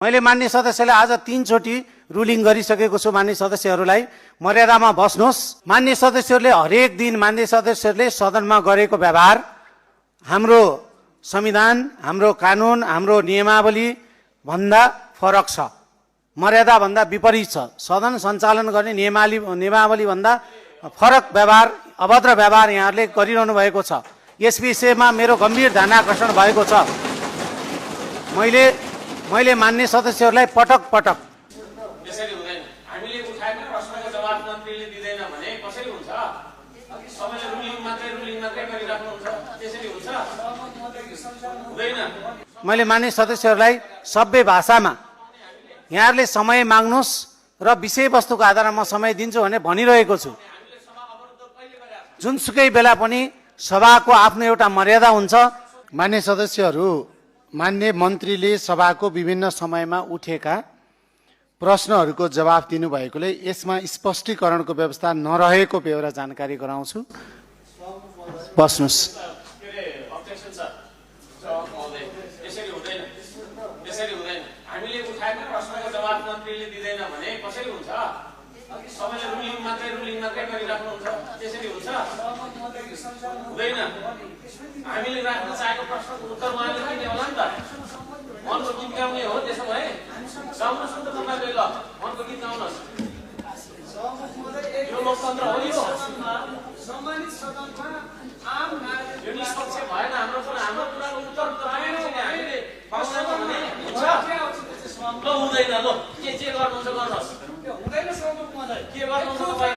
मैले मान्य सदस्यले आज 3 चोटी रुलिङ गरिसकेको छु। मान्य सदस्यहरूलाई मर्यादामा बस्नुहोस्। मान्य सदस्यहरूले हरेक दिन मान्य सदस्यहरूले सदनमा गरेको व्यवहार हाम्रो संविधान, हाम्रो कानुन, हाम्रो नियमावली भन्दा फरक छ, मर्यादा भन्दा विपरीत छ। सदन सञ्चालन गर्ने नियमावली भन्दा फरक व्यवहार, अभद्र व्यवहार यहाँहरूले गरिरहनु भएको छ। यस विषयमा मेरो गम्भीर ध्यान आकर्षण भएको छ। मैले मान्य सदस्यहरूलाई पटक पटक त्यसरी हुँदैन। हामीले उठाएको प्रश्नको जवाब मन्त्रीले दिदैन भने कसरी हुन्छ? सबैले रुलिङ मात्रै गरिराख्नुहुन्छ, त्यसरी हुन्छ? हुँदैन। मैले मान्य सदस्यहरूलाई सभ्य भाषामा यहाँहरूले समय माग्नुहोस् र विषयवस्तुको आधारमा समय दिन्छु भने भनिरहेको छु। जुनसुकै बेला पनि सभाको आफ्नो एउटा मर्यादा हुन्छ। मान्य सदस्यहरू, मान्य मन्त्रीले सभाको विभिन्न समयमा उठेका प्रश्नहरूको जवाफ दिनुभएकोले यसमा स्पष्टीकरणको व्यवस्था नरहेको बेहोरा जानकारी गराउँछु। बस्नुहोस्। त्यसरी हुँदैन। हामीले उठाएको प्रश्नको जवाब मन्त्रीले दिँदैन भने कसरी हुन्छ? सबैले रुलिङ मात्रै गरिराख्नुहुन्छ, त्यसरी हुन्छ? हुँदैन। हामीले राख्न चाहेको प्रश्नको उत्तर उहाँले दिने होला नि त। मनको गीत गाउने हो, त्यसो भए गाउनुहोस् न त तपाईँले। ल, मनको गीत गाउनुहोस्। यो लोकतन्त्र हो नि।